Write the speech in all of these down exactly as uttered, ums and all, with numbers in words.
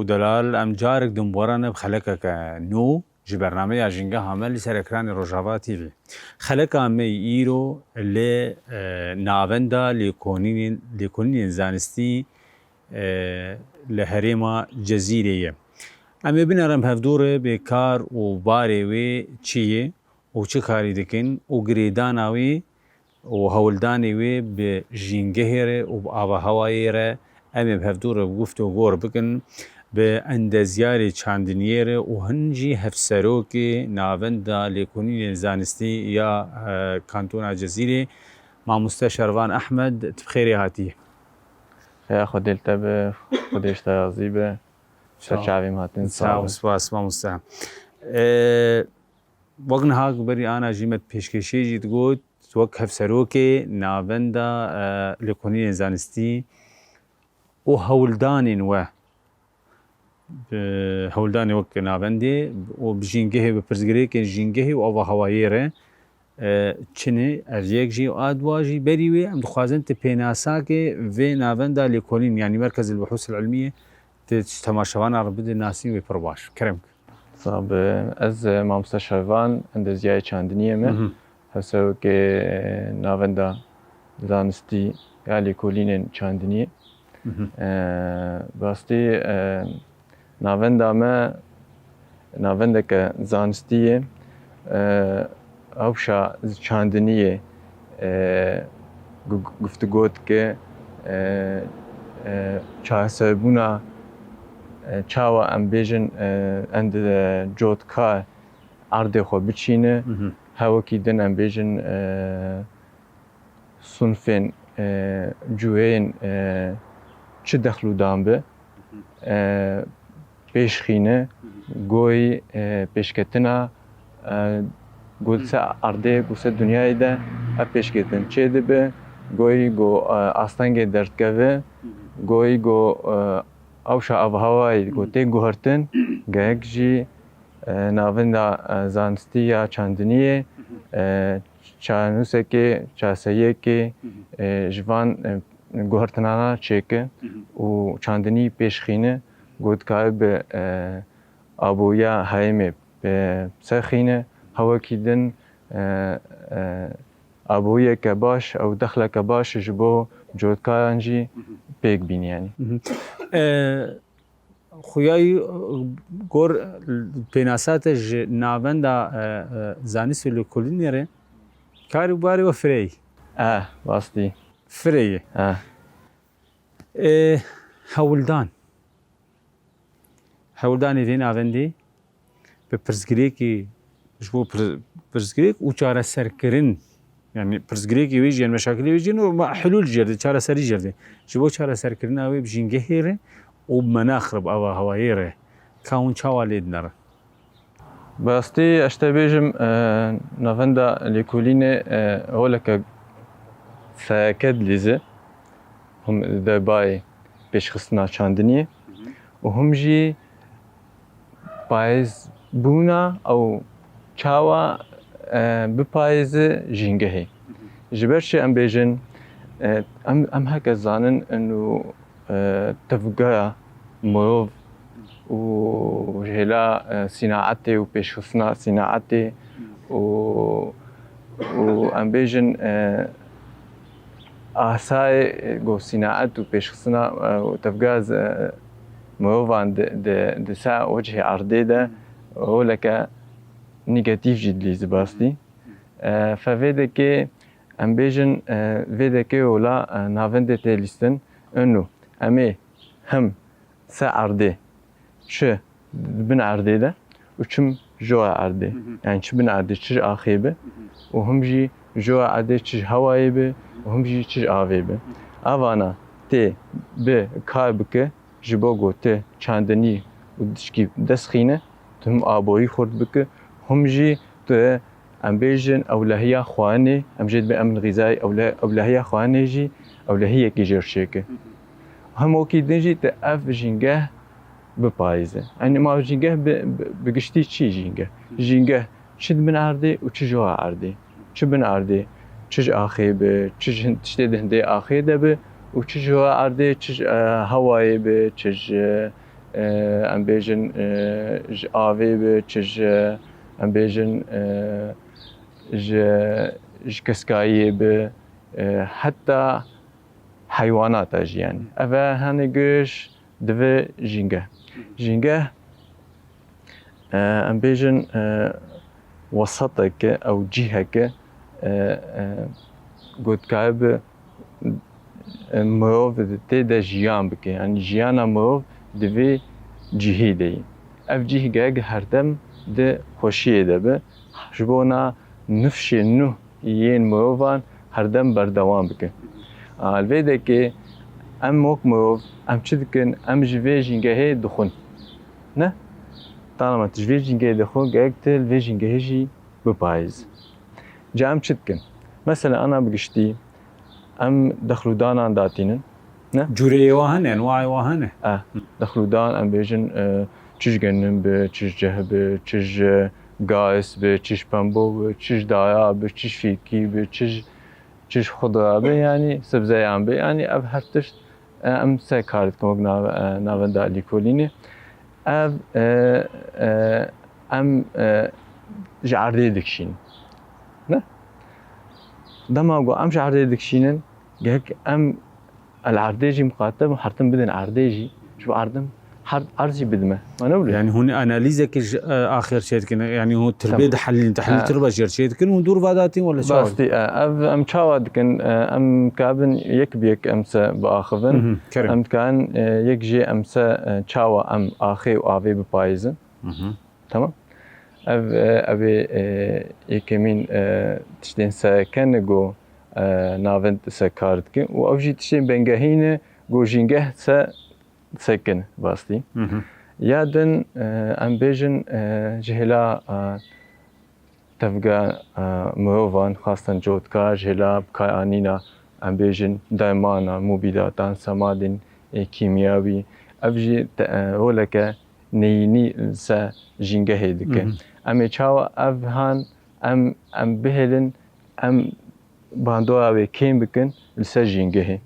Delal, em carek din bi we re ne bi xelekeke nû ji bernameya Jîngeha me li ser ekranê Rojava T V. Xeleka me yî îro li, e, navenda lêkonînên, lêkonînên zanistî, e, li herêma Cezîrê ye. Em ê binerin hevdû re bê kar û barê wê çi ye û çi karî dikin û girêdana wê û hewldanê wê bi jîngehê re û bi ava hewayê re em ê bi hevdû re guftûgor bikin. Bi endezyarê çandiniyê re û hin jî hevserokê Navenda Lêkonînên Zanistî ya, e, Kantona Cezîrê, Mamoste Şervan Ehmed, tu bi xêrê hatî. Xêra Xwedê li te be, Xwedê ji te razî be. Ser çavê me hatin, sağ ol. Spas, mamoste. E, Wek niha ku berî ana jî me pêşkêşiyê jî digot, wek hevserokê Navenda, e, Lêkonînên Zanistî û hewldanên we, bi hewldanê wek navendê û bi jîngehê, bi pirsgirêkên jîngehê û ava hewayê re, e, çi ne, ev yek jî û a dua jî berî wê em dixwazin tu pênasakê vê navenda lêkolîn, yanî Merkez el Buhûs el Ilmiyê, tu temaşevana re bide nasîn wê pir baş. Kerem. Sabe, ez, e, Mamoste Şervan, endezyayê çandiniyê me. Mhm. Hevserokê, e, Navenda Zanistî ya Lêkolînên Çandiniyê. Mhm. E, bi rastî, e, navenda me navendeke zanistî ye. E, hewşa çandiniyê, e, gu-, guftûgo dike, e, e, çareserbûna, e, çawa em bêjin, e, em di, e, cotka erdê xwe biçîne, Mhm. hewekî din em bêjin, e, sunfên, e, cûyên, e, çi dexlûdan bi, e, pêşxîne, goyî, e, pêşketina, e, ku li ser erdê, ku li ser dinyayê de ev pêşketin çêdibe, goyî ku, e, astengê derdikeve, goyî ku, e, ewşa avhewayê ku tê guhertin, gerek jî, e, navenda, e, zanistî ya çandiniyê, e, çarenûsekê, çareseriyekê, e, ji van, e, guhertinana çêke û çandinî pêşxîne, ku dikare bi, e, aboriya herêmê bi serxîne, hewekî din, e, e, aboriyeke baş ew dexleke baş ji bo cotkaran jî pêk bîne, yanî. Mhm. E, Xuyayî, e, gor, e, pênasa te ji navenda, e, e, zanist û lêkolînê re karê û barê we fireyî. Eh, rastî. Fireyî. Eh. E, hewldan. Hewldanê vê navendê bi pirsgirêkê, ji bo pir-, pirsgirêk û çareserkirin, yanî pirsgirêkê wê jî, yanî meşakilê wê jî, no, ma-, hilûl jê re, çareserî jê re. Ji bo çareserkirina wê bi jîngehê re û bi menax re, bi ava hewayê re, ka hûn çawa lê dinerin? Bi rastî ez te bêjim, e, navenda lêkolînê, e, roleke sereke dilîze, him derbarê pêşxistina çandiniyê û him jî parêzbûna ew çawa, e, biparêze jîngehê. Ji ber çi em bêjin, e, em, em herkes zanin û, e, tevgera mirov û hêla, e, sînaetê û pêşxistina sînaetê û, û em bêjin, e, asayê, e, ku sînaet û pêşxistina, e, û tevgera z-, e, mirovan di, di, di ser wecihê erdê de roleke negatîf jî dilîze bi rastî. E, fe vê dekê em bêjin, e, vê dekê ola, e, navendê tê lîstin. Eno, em ê him ser erdê, çi di bin erdê de û çim jora erdê. Hı hı. Yani çi bin erdê, çi ji axê bi Hı hı. û him jî jora erdê çi ji hewayê bi û him jî çi ji avê bi. Hı hı. Evana tê bi kar bike ji bo ku tu çandinî û dişkî dest xîne, tu him aborî xurt bike, him jî tu, em bêjin, ewlehiya xwarinê, em jê dibê em li xîzayê ewle-, ewlehiya xwarinê jî ewlehiyekî jê re çêke. Him wekî din jî tu ev jîngeh biparêze. Yanî ma jîngeh bi, bi, bi giştî çi jîngeh? Jîngeh çi di bin erdê û çi ji wa erdê? Çi bin erdê, çi ji axê bi, çi ji hin-, tiştê di hindê axê de bi û çi ji wa erdê, çi ji, e, hewayê bi, çi ji, e, em bêjin, e, ji avê bi, çi ji, em bêjin, e, ji, ji keskayiyê bi, e, heta heywanata jî, yanî. Ev e hene giş divê jîngeh. Jîngeh, e, em bêjin, e, wesateke ew cîheke, e, e, ku dikaye bi, e, mirov tê de jiyan bike. Yanî jiyana mirov di vê cihî de ye. Ev cih gerek herdem di xweşiyê de be. Ji bona nifşên nû yên mirovan herdem berdewam bike. A, li vê dekê em wek mirov, em çi dikin? Em ji vê jîngehê dixwin. Ne? Tanama tu ji vê jîngehê dixwe, gerek tu li vê jîngehê jî bipayîz. Ca em çi dikin? Mesela ana bi giştî em dexlûdanan datînin. Ne? Cureyê wa hene, enwayê wa hene. E, dexlûdan em bêjin, e, çi ji genim bi, çi ji ceh bi, çi ji gais bi, çi ji pembo bi, çi ji daya bi, çi ji fîkî bi, çi ji, çi ji xudra bi, yanî sebzeyan bi. Yanî ev her tişt, e, em ser kar dikin wek nav-, e, navenda lîkolînê. Ev, e, e, em, e, ji erdê dikişînin. Ne? Dema ku em ji erdê dikişînin, gerek em li erdê jî miqate bin, hertim bidin erdê jî. Ji bo hertim her erd jî bidime. Ma ne wilo? Yani hûn analîzekî ji, e, axir çêdikin, yani hûn tirbê Tamam. dihelîn, tehlîl E. tirba jêr çêdikin û dûr vadatîn wala çawa? Bastî, e, ev em çawa dikin, e, em kabin yek bi yek em se biaxivin. Mhm, kerem. Em dikarin, e, yek jê em se, e, çawa em axê û avê bipayîzin. Mhm. Tamam. Ev, e, ev ê, e, yekemîn, e, tiştên sereke ne ku, e, navend se kar dikin û ev jî tiştên bengehî ne ku jîngeh se sekin bastî. Mhm. Ya din, e, em bêjin, e, ji hêla, e, tevge, e, mirovan, xasten cotkar, ji hêla bikaranîna, em bêjin, dermana, mubîdatan, semadên, e, kîmyawî. Ev jî te-, e, roleke neyînî li ser jîngehê dike. Mhm. Em ê çawa ev han, em, em bihêlin, em bandora wê kêm bikin li ser jîngehê.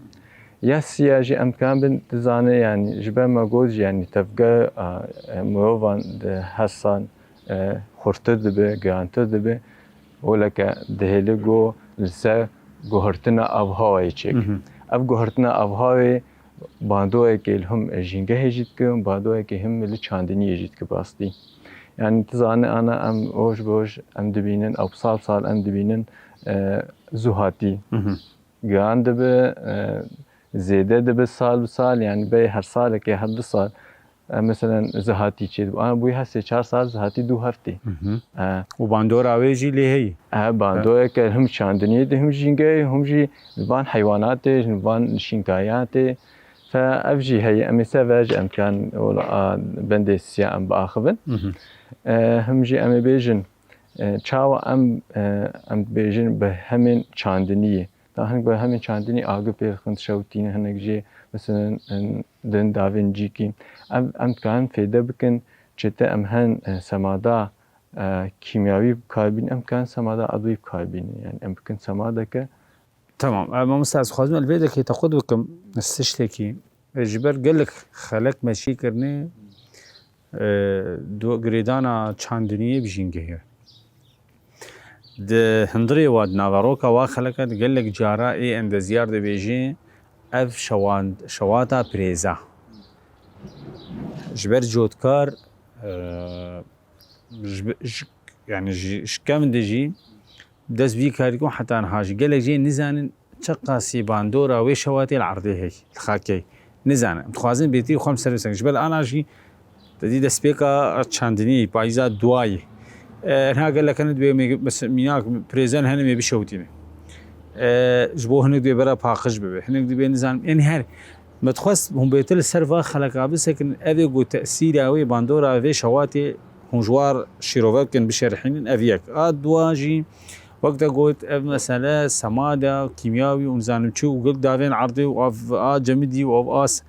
Ya siya jî em dikarin bin, tu zanî, yanî ji ber me got jî, yanî tevger, a, e, mirovan di her sal, e, xurtir dibe, girantir dibe. Holeke dihêle ku li ser guhertina avhawayê çêke. Mhm. Ev guhertina avhawê bandoreke li him jîngehê jî dike, bandoreke him li çandiniyê jî dike bastî. Yanî tu zanî ana em roj bi roj em dibînin, ew sal bi sal em dibînin, e, zû hatî Mhm. giran dibe, e, zêde dibe sal bi sal, yanî bê her salekê, her du sal, e, meselen zû hatî çêdibe. Ana bûyî her sê çar sal zû hatî du heftê. Mhm. E. Û bandora wê jî lê heye? E, bandoreke him çandiniyê de, him jîngehê, him jî li van heywanatê, li van şînkayanatê. Fe ev jî heye, em ê ser ve jî em kan ola a bendê siya em biaxivin. Mhm. E, him jî em ê bêjin, e, çawa em, e, em dibêjin bi hemên çandiniyê. Ta hinek bi hemên çandinî agir pê dixin, dişewitînin, hinek jê, meselen, din davên cîkî. Ev, em dikarin fêde bikin, çete em hen, e, semada, e, kîmyawî bi kar bînin, em dikarin semada edwî bi kar bînin. Yanî em bikin semadeke Tamam. E, mamosta, ez dixwazim li vê dekê te xwe bikim, ez tiştekî. E, ji ber gelek xelek me çî kirine, e, do-, girêdana çandiniyê bi jîngehê. Di hundirê wa, di naveroka wa xeleka de gelek cara ê endezyar dibêje, ev şewan-, şewata pirêza. Ji ber cotkar, e, ji bi-, ji, yani ji, ji kevin de jî dest vî karî dikin, heta niha jî gelek jê nizanin çiqasî bandora wê şewatê li erdê heye, li xakê. Nizanin. Em dixwazin bêtirî xwe em ser bisekin. Ji ber ana jî te dî destpêka çandinî, payîza duwayê. E, niha gelek hene dibê me, mes-, mînak, pirêzan hene me bişewitîne. E, ji bo hinek dibê bera paqij bibe. Hinek dibê nizanim. Ên her, me dixwest hûn bêtir li ser va xeleka bisekin, ev ê ku tesîra wê bandora vê şewatê hûn ji war şîrove bikin, bişerhînin, ev yek. A dua jî, wek te got, ev mesele semada kîmyawî û nizanim çi û gel davên erdê û av a cemidî û av as.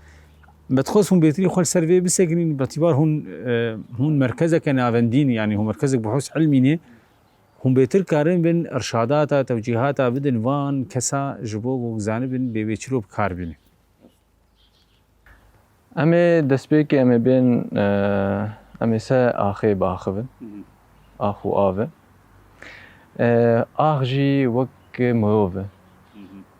Me dixwest hûn bêtirî xwe li ser vê bisekinîn, betîbar hûn, e, hûn merkezeke navendî ne, yanî hûn merkezek buhûs ilmî ne, hûn bêtir karin bin irşadata, tewcîhata bidin van kesa ji bo ku zanibin bê wê çilo bi kar bînin. Em ê destpêkê em ê bên, e, em ê ser axê biaxivin. Hı hı. Ax û av e. E, ax jî wek mirov e. Hı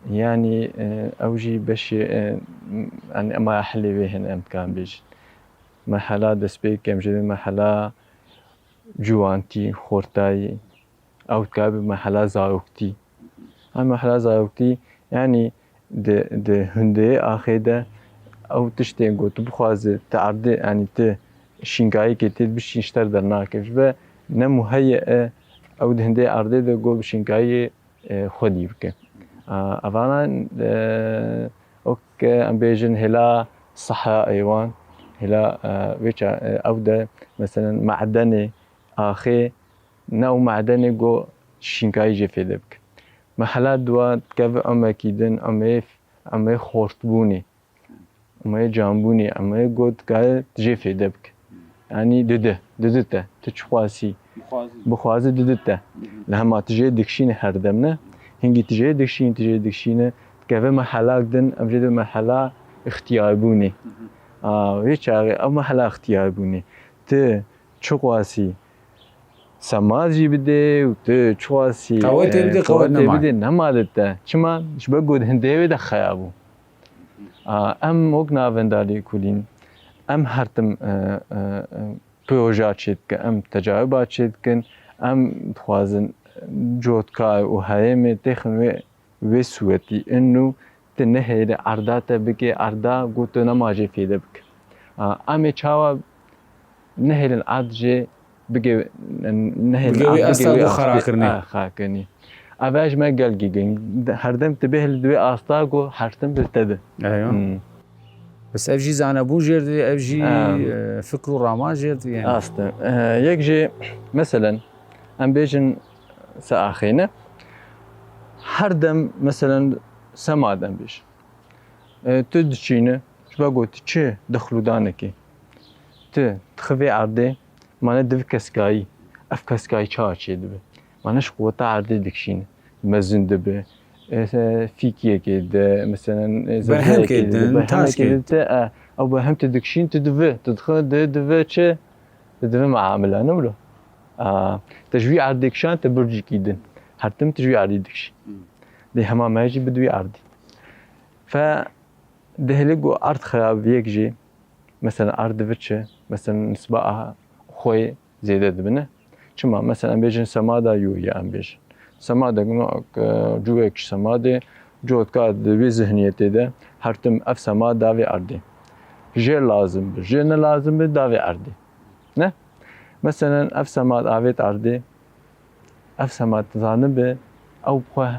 hı. Yanî, e, ew jî beşê, e, m-, yanî em aya helê wê hene em dikarin bêjin. Merhela destpêkê em jê dibin merhela ciwantî, xortayî. Ew dikare bibe merhela zaroktî. Ev merhela zaroktî, yanî di, di hundê axê de ew tiştên ku tu bixwaze, tu erdê, yanî tu şînkayîkê tê de bişîn ji te re dernake. Ji ber ne muheye e, ew di hundê erdê de got bi şînkayiyê, e, xwedî bike. A, evana, e, wek em bêjin hêla sehra ê wan, hêla, e, vê ça-, e, ew de, meselen, me'denê, axê, ne ew me'denê got şînkayî jê fêde bike. Merhela dua dikeve emekî din, emê, emê xortbûnê, emê canbûnê, emê got dikare jê fêde bike. Yanî didi, didi te, tu çi xwasî, bixwazî didi te. Hı hı. Li hema tu jê dikişînî her dem ne. Hingî tu jê dikişînî, tu jê dikişînî, dikeve merhelak din, em jê dibin merhela ixtiyarbûnê. Hı hı. A, wê çaxê ew merhela ixtiyarbûnê. Tu çi xwasî semaz jî bidê û tu çi xwasî, qewetê, e, bidê, qewet qewetê nema. Bidê, nema li te. Çima? Ji ber ku di hindê wê de xeya bû. A, em wek navendalê kulîn, em her tim, e, e, e, proja çêdike, em tecariba çêdikin, em dixwazin cotkar û herêmê têxin wê wê sûretî, inu tu nehêlî erda te bike, erda got tu nema jê fêde bike. A, em ê çawa nehêlin erd jê bike, nehêlin bike wê erd asta bike wê gu asta xera kirinê. A, xera kirinê. Ev ji me gelkî giring. Herdem tu bêhêlî di wê asta ku herdem bi te de. Eywa. Hmm. Bes ev jî zanebûn jêr dibê, ev jî, em, e, fikr û raman jêr dibê yani. Rast e. E, yek jî, meselen, em bêjin se axê ne. Her dem, meselen, sema dem bêjin. E, tu diçîne, ji ber ku tu çi dexludanekê. Tu dixivê erdê, mane divi keskayî. Ev keskayî çawa çêdibe? Mane ji quweta erdê dikişîne. Mezin dibe. E, fîkiyekê de, meselen, e, berhemkê zebzeyekê de, din, berhemekê taşkê. De, te, e, ew berhem tu dikişîn, tu divi, tu dixi, di, divi çi? Tu divi meamila, ne wilo? A, te ji wî erdê kişand, te bircîkî din. Her tim tu ji wî erdê dikişî. Hmm. Dê hema me jî bi di wî erdê. Fe dihêlî ku erd xerab yek jî, mesela erd divi çi, mesela nisba a xweyê zêde dibine. Çima? Mesela em bêjin semada yo ye em bêjin. Semada, no, e, cûvek ji semadê, cotka di wê zihniyetê de her tim ev semad da vê erdê. Jê lazim bi, jê ne lazim bi, da vê erdê. Ne? Meselen, ev semad avêt erdê, ev semad zanibe, ew bi xwe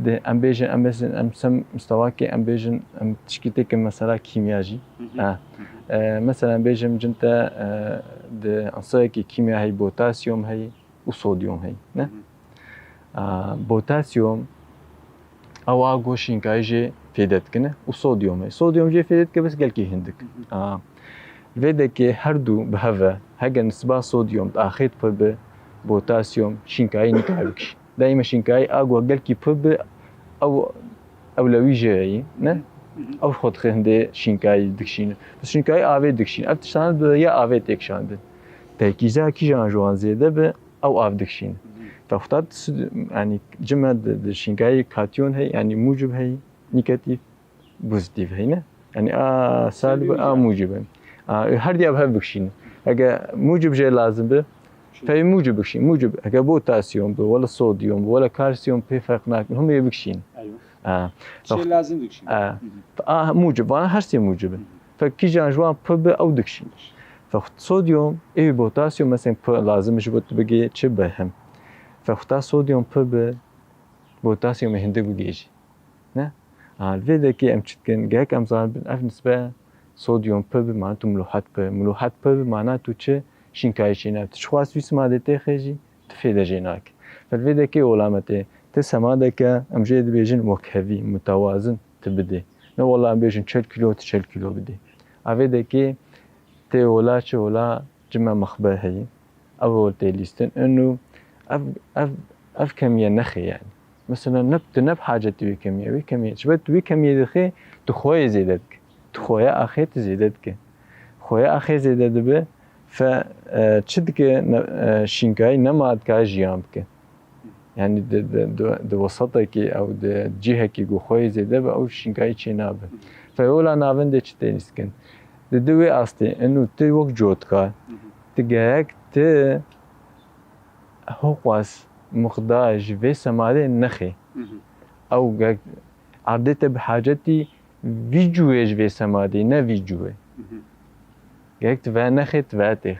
di, em bêjin, em bêjin, em sem mistewakê, em bêjin, em tişkî têkin mesela kîmya jî. Hı hı. Ha. Hı hı. E, mesela, em bêjin, cin te, e, di ensirekî kîmya heyî, potasyum heyî û sodyum heyî, ne? Hı hı. A, potasyum, ew a ku şînkayî jê fêde dikine û sodyum e. Sodyum jê fêde dike, bes gelkî hindik. Hı hı. A, vê dekê her du bi hev ve, hege nisba sodyum di axê de pir bi, potasyum şînkayî nikare bikişî. Daîme şînkayî a ku gelkî pir bi, ew ewlewî jê ye, ne? Hı hı. Ew xwe dixê hindê şînkayî dikişîne. Bes şînkayî avê dikişîne. Ev tiştan bi ya avê tê kişandin. Terkîza kîjan ji wan zêde bi, ew av dikişîne. Hı hı. Fe xwe ta, yanî, cime di, di şînkayî katyon heye, yanî mûcib heye, negatîf, pozîtîf heye, ne? Yanî a salib, a mûcib e. A, her diya bi hev bikişîne. Hege mûcib jê lazim bi, pey mûcib bikişîne. Mûcib, hege potasyum bi, wele sodyum bi, wele kalsiyum pê ferq nakin. Hûn yê bikişîne. Eywa. A, çi lazim dikişîne. A, hı hı. A, mûcib, vana her sê mûcib in. Hı hı. Fe kîjan ji wan pir bi, ew dikişîne. Fe sodyum, ê potasyum, mesela, pir lazim ji bo tu bigê çi berhem. Fe xwe ta sodyum pir bi, potasyum ê hindik bigê jî. Ne? A, li vê dekê em çi dikin? Gerek em zanibin, ev nisbe sodyum pir bi, mana tu milohat pir. Milohat pir bi, mana tu çi? Şînkayî çênake. Tu çi xwest wî semadê têxê jî, tu fêde jê nake. Fe li vê dekê ola me tê. Ti semadeke, em jê dibêjin wekhevî, mutewazin, tu bidê. Ne wela em bêjin çel kîlo, tu çel kîlo bidê. A vê dekê tê ola çi ola cime mexber heyî. Ev ol tê lîstin. Inu ev, ev, ev kemiye nexê yani. Mesela ne, tu ne bi hacetî wê kemiye, wê kemiye. Ji ber tu wê kemiye dixê, tu xweyê zêde dike. Tu xoya axê tu zêde dike. Xoya axê zêde dibe, fe, e, çi dike, ne, e, şînkayî nema dikare jiyan bike. Yani di, di, di, di wesatekî ew di cihekî ku xweyê zêde be, ew şînkayî çê nabe. Fe yola navendê çi tênî dikin? Di di wê astê, inu tu wek cotkar, tu gerek tu hoqas miqdar ji vê semadê nexê. Ew gerek erdê te bi hacetî vî cûyê ji vê semadê, ne vî cûyê. Gerek tu ve nexê, tu ve têx.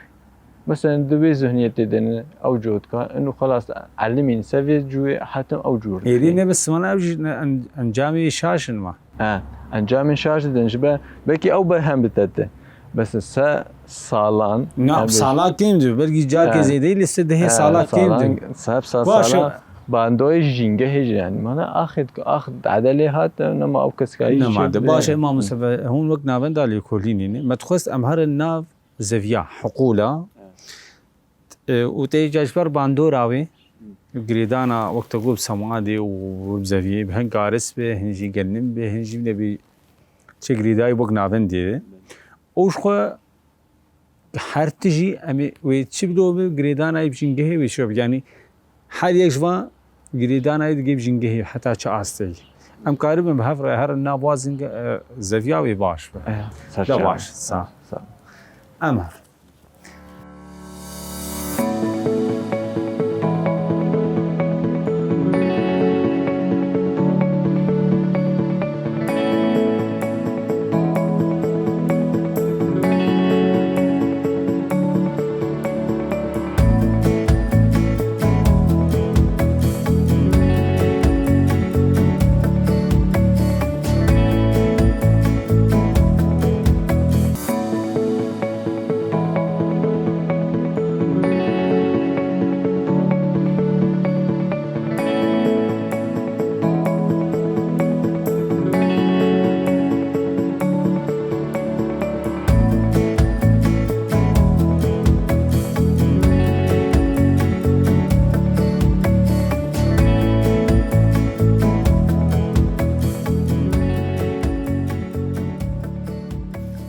Mesela di wê zihniyetê de ne, ew cotka, inu xelas elimîn se vê cûyê, hatim ew cûr. Êrî ne bi simana ew jî ne en-, encamê şaş in ma. He, encamên şaş didin ji be, belkî ew berhem bidete. Bes se salan, Na, em salan kêm diyor. Belkî carkê He. zêdeyî lê se dehê He, salan kêm salan, diyor. se hep sa Baş e. salan, bandoyê jîngehê jî yani. Mana axê, ax dade lê hat, nema ew keska Nema de. Baş e, Mam Mustafa, hûn wek navenda lêkolînê ne. Me dixwest em herin nav zeviya, hiqûla. E, û tê ca ji ber bandora wê, girêdana wek te got bi semadê û bi zeviyê, bi hin garis be, hin jî genim be, hin jî nebî çi girêdayî wek navendê be. Û ji xwe her tijî em ê wê çi bilo be, girêdanayê bi jîngehê wê çi be. Yanî her yek ji van girêdanayê digê bi jîngehê heta çi asteyî. Em karibin bi hev re herin nav wa zînge-, e, zeviya wê baş be. Eh, De serçe. baş, sağ. Sağ. Em hev.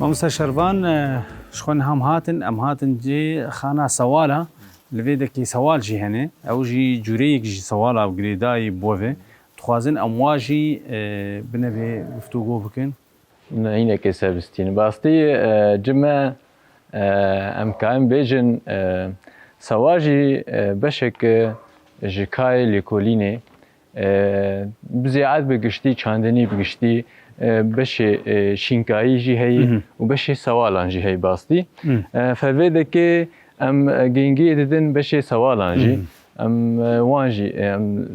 Mamoste Şervan, e, ji xwe niha em hatin, em hatin cê xana sewala. Li vê dekî sewal jî hene. Ew jî cûreyek ji sewala girêdayî bi we ve. Dixwazin em wa jî, e, bine vê guftûgo bikin. Ne, hînekê ser bistînin. Bi rastî, e, cime, e, em karin bêjin, e, sewal jî, e, beşek, e, ji kayê lêkolînê, e, bi zêat bi giştî, çandinî bi giştî, e, beşê, e, şînkayî jî heyî Mhm. û beşê sewalan jî heyî bi rastî. Mhm. E, fe vê dekê em, e, gingiyê didin beşê sewalan jî. Mhm. Em, e, wan jî, e, em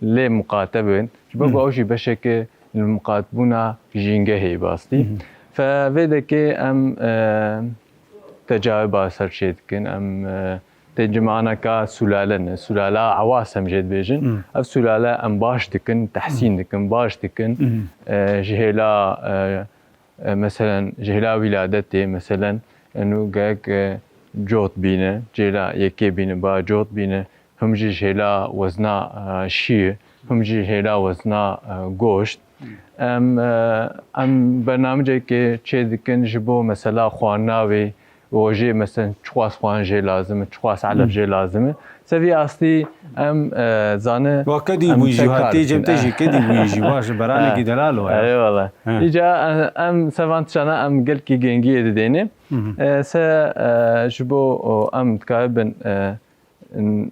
lê miqate bin. Ji ber ku Mhm. ew jî beşeke li miqatbûna jîngehê bi rastî. Mhm. Fe vê dekê em, e, tecawê ba ser çê dikin. Em, e, tê cimaneka sulale ne. Sulala ewas em jê dibêjin. Mhm. Ev sulale em baş dikin, tehsîn dikin, baş dikin. Mhm. E, ji hêla, e, E, meselen, ji hêla wîladetê, meselen, eno gerek, e, cot bîne, cêla yekê bîne, ba cot bîne, him jî ji hêla wezna, e, şî, him jî ji hêla wezna, e, goşt. Em, e, em bernamicekê çê dikin ji bo mesela xwarina wê, rojê, meselen, çiqas xwarin jê lazim e, çiqas elef jê lazim e. Sevî astî em, e, zane Wa kedî em bûyî jî, tekar ha, tê cem te dikin. jî, kedî bûyî jî, wa ji beranekî Ha. delal o ya. Eyvallah. Ha. Îca, e, em sevan tişana em gelkî gengiyê didêne. Hı hı. E, se, e, ji bo, o, em dikaribin, e, n-,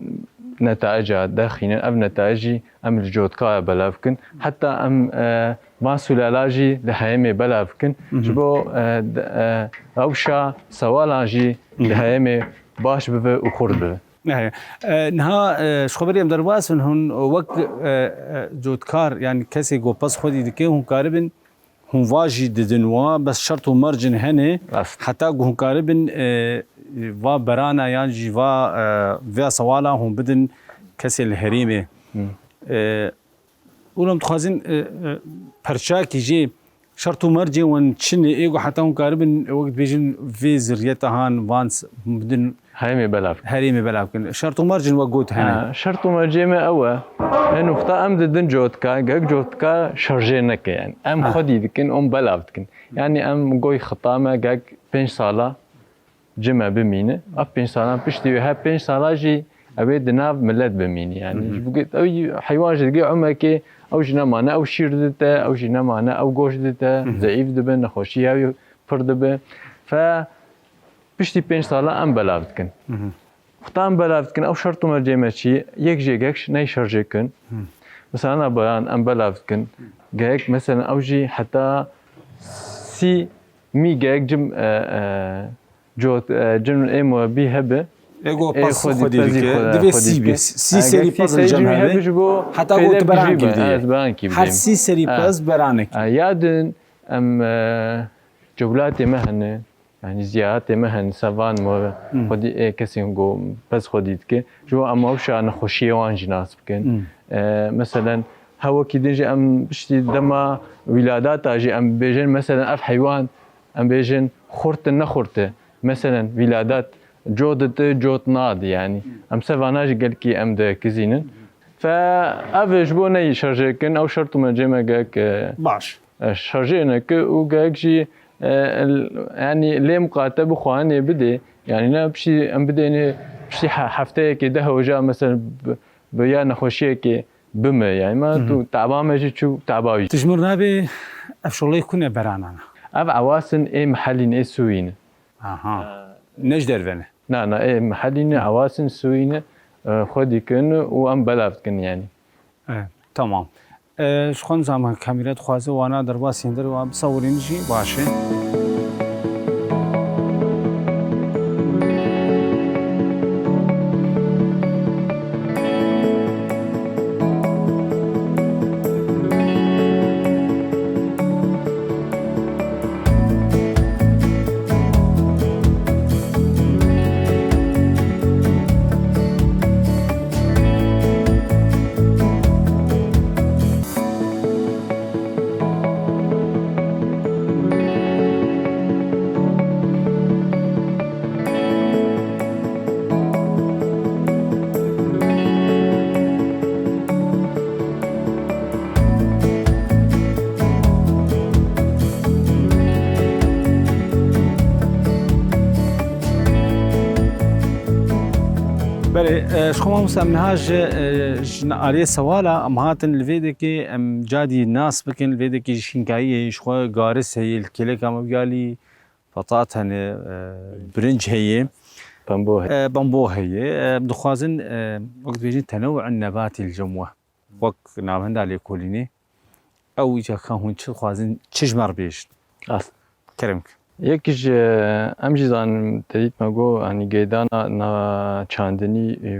netaica derxînin, ev netaij jî em li cotkaya belav bikin. Heta em, e, van sulala jî li heyemê belav bikin. Hı hı. Ji bo, e, d-, e, rewşa sewalan jî Hı hı. li heyemê baş bibe û xurt bibe. Ehe. E, niha, e, ji xwe berî em derbas bin, hûn wek, e, e, cotkar, yani kesê ku pez xwedî dike, hûn karibin, hûn va jî didin wa, bes şert û mercin hene, Rast. heta ku hûn karibin, e, va berana yan jî va, e, vê sewala hûn bidin kesê li herêmê. Hı. E, Olam dixwazin, e, e, perçakî jê Şert û mercên wan çi ne, ê ku heta hûn karibin, wek dibêjin, vê zirriyeta han van s-, bidin Herêmê belav. Herêmê belav kin. Şert û mercên we got hene. Ha, şert û mercê me ew e. Hin wexta em didin cotka, gek cotka şarjê neke yani. Em Ha. xwedî dikin, em belav dikin. Yani em goy xita me gek pênc sala cime bimîne. Ev pênc salan piştî wê her pênc sala jî ew ê di nav milet bimîne yani. Hı hı. Ji bo ew heywan jî digê umekê, ew jî nemane, ew şîr dite, ew jî nemane, ew goşt dite, Hı hı. zeîf dibe, nexweşî ew pir dibe. Fe piştî pênc sala em belav dikin. Hı hı. Wexta em belav dikin, ew şert û mercê me çi, yek jê gek ney şarjê kin. Hı. Mesela na bayan em belav dikin. Gek, mesela ew jî heta sî mî gek cim, e, e, cot, e, cin ê muebî hebe. Ê go Ê pez xwedî xwedî pezî dike. xwe- Divê xwedî sî dike. be. Sî E, serî gek sî pez li serî cem cim hebe. hebe ji bo Heta go fêdek tu beran jî kî be. didê. Ez beran kî Her bidîm. sî serî E. pez beranek. E, ya din em, e, cewlatê me hene. Yani ziyaretê me hene, sevan me Hmm. xwedî ê kesên ku pez xwedî dike. Ji bo em ew şa nexweşiyê wan jî nas bikin. Hmm. E, meselen, hewekî din jî em piştî dema wîladata jî em bêjin, meselen, ev heywan, em bêjin, xurt e, ne xurt e. Meselen, wîladat cot dide, cot nade yani. Em sevana jî gelkî em dikizînin. Fe ev ji bo neyî şerjê kin, ew şert û mercê me gek, e, Baş. e, şarjê neke û gek jî, e, el-, yani lê miqate bi xwarinê bidê. Yani ne piştî em bidêne piştî he-, hefteyekê deh roja mesela bi, bi ya nexweşiyekê bime. Yani ma Hı hı. tu taba me jî çû taba wî. Tu ji mir nabê ev şolê ku ne beranana? Ev ewasin ê mihelîn ê sûyî ne. Aha. Ne ji derve ne? Na, na, ê mihelî ne, ewasin sûyî ne, e, xwedî kin û em belav dikin yani. E, tamam. E, ji xwe nizam kamîra dixwaze wana derbas hêndir wan bisawirîn jî baş e. Belê, e, ji xwe mamoste em niha ji, e, ji aliyê sewala em hatin li vê dekê em cadî nas bikin, li vê dekê ji şînkayiyê ji xwe garis heye, li kêleka me biyalî, petat hene, e, birinc heye. Pembo heye. E, pembo heye. E, em dixwazin, e, wek dibêjin tenewu'en nebatî li cem we. Wek navenda lêkolînê. Ew îca ka hûn çi dixwazin, çi ji me re bêjin? Rast. Kerem ke. Yek ji, em jî zanin, te dît me got, hani geydana na çandinî û,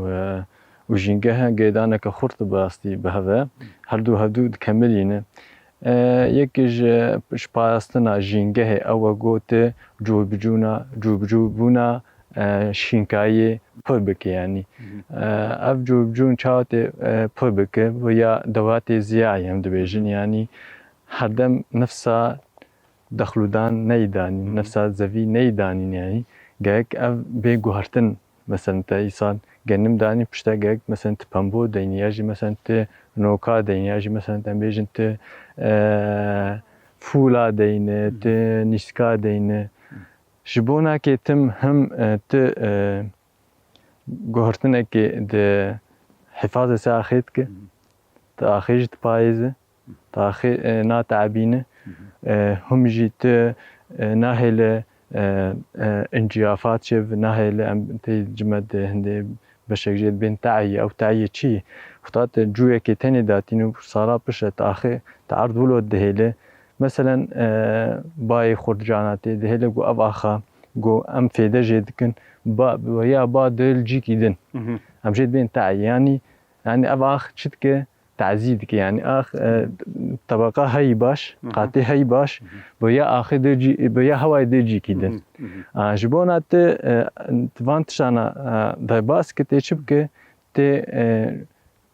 e, û jîngeh e, geydaneke xurt bi rastî bi hev e. Her du hevdu dikemilîne. E, yek ji, ji parastina jîngehê ew e got, cûbicûna, cûbicûbûna, e, şînkayiyê pir bike, yanî. Hı hı. E, ev cûbicûn çawa tê, e, pir bike, bi ya dewatê ziyayê em dibêjin, yanî herdem nifsa dexlûdan neydanîn, Hı hı. nifsa zevî neydanîn, yanî gerek ev bê guhertin. Mesela te îsal genim danî pişta gerek, mesela tu pembo deynî, ya jî mesela tu noka deynî, ya jî mesela em bêjin tu, e, fûla deyne, Hı hı. tu nîska deyne. Hı. Ji bona ke tim him, e, tu, e, guhertinekê di hifazê ser axê dike, Hı hı. tu axê jî diparêze. Taxê, e, nateebîne. Hı hı. E, him jî tu, e, nahêle, e, e, înciyafat çêbe, nahêle em tê cime de hindê beşek jê bên te'yî, ew te'yî çi? Wexta te cûyekê tenê datîne û sala pişt e taxê te erd wilo dihêle. Meselen, e, bayê xurcana tê dihêle ku ev axa ku em fêde jê dikin, ba, ya ba dihêl cîkî din. Hı hı. Em jê dibên te'yî. Yanî, yanî ev ax çi dike? Tazî dike. Yanî ax, e, tebeqa heyî baş, Hı hı. qatê heyî baş, Hı hı. bi ya axê dê cî, bi ya hewayê dê cîkî din. Hı hı, hı hı. A, ji bona te, e, van tiştana, e, derbas ke tê çi bike, tê, e,